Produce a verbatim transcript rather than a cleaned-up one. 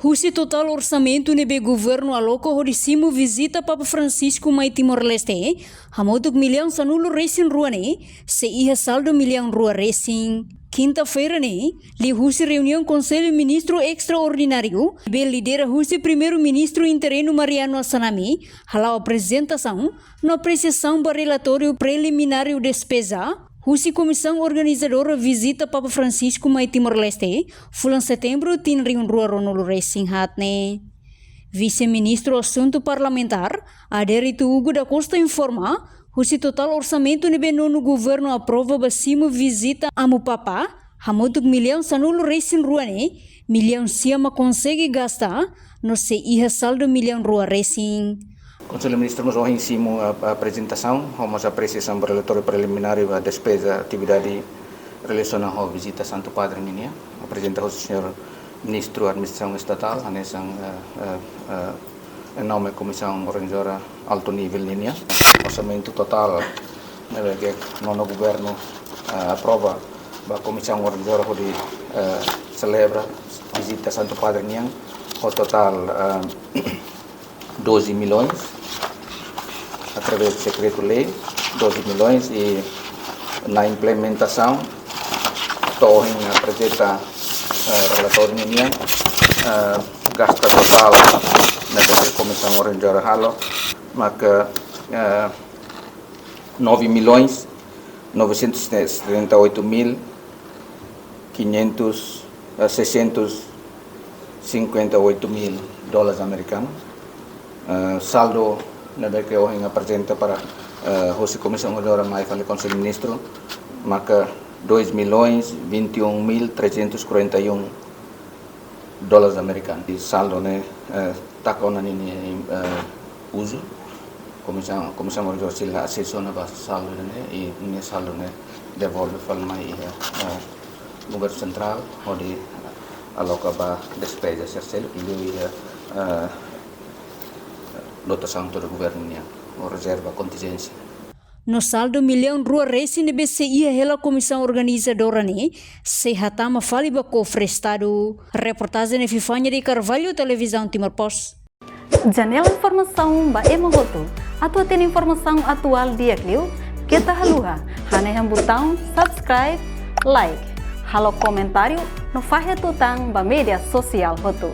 Husi totál orsamentu ne'ebé governu aloka hodi simu vizita Papa Francisco mai Timor-Leste, hamutuk millaun sanulu resin rua ne'e, sei iha saldo millaun rua resin. Kinta-feira ne'e, liuhusi reuniaun Konsellu Ministru Estraordináriu, ne'ebé lidera husi Primeiru-Ministru interinu Mariano Assanami, hala'o aprezentasaun no apresiasaun ba relatóriu prelimináriu despeza husi Komisaun Organizadora vizita Papa Francisco mai Timor-Leste, fulan Setembru tinan rihun rua ruanulu resin haat ne'e. Vise-Ministru Asuntu Parlamentár, Adérito Hugo da Costa informa, husi totál orsamentu ne'ebé nonu governu aprova ba simu vizita Amu Papa, hamutuk millaun sanulu resin rua ne'e, millaun sia mak konsege gasta, no sei iha saldo millaun rua resin. Konsellu Ministru mós ohin simu a, a aprezentasaun, ho mós apresiasaun ba relatóriu prelimináriu ba despeza atividade relasiona ho vizita Santu Padre ninian, aprezenta hosi Señór Ministru Administrasaun Estatál, hanesan, eh, eh, eh, em nome Komisaun Organizadora Altu Nivel ninian, orsamentu totál ne'ebé ke nonu governu, eh, aprova ba Komisaun Organizadora hodi, eh, selebra vizita Santu Padre nian, ho totál, eh, doze milhões, através de decreto-lei, doze milhões, i na implementasaun, to'o ohin aprezenta, eh, relatóriu ninian, eh, gasta totál ne'ebé Komisaun Organizadora halo, maka, eh, nove milhões novecentos e setenta e oito mil quinhentos, eh, seiscentos cinquenta e oito mil dólares americanos. Eh, saldo ne'ebé ke ohin aprezenta para, eh, hosi Komisaun Organizadora mai fali Konsellu Ministru, maka dois milhões vinte e um mil trezentos quarenta e um dólares americanos. I saldo ne'e, eh, taka ona ninia, eh, uzu. Komisaun, Komisaun Organizadora sei la asesu ona ba saldo ne'e, i nia saldo ne'e devolve fali mai iha, eh, Governu Sentrál, hodi aloka ba despeza sira seluk, liuliu iha, eh, dotasaun todo governu nian, ou rezerva kontinjénsia. No saldo millaun rua resin ne'ebé sei iha hela Komisaun Organizadora ne'e, sei hatama fali ba kofre Estadu. Reportajen Epifania de Carvalho, Televizaun Timor Post. Janela informasaun ba ema hotu. Atu hatene informasaun atuál di'ak liu, keta haluha hanehan butaun subscribe, like, halo komentáriu no fahe tutan ba média sosiál hotu.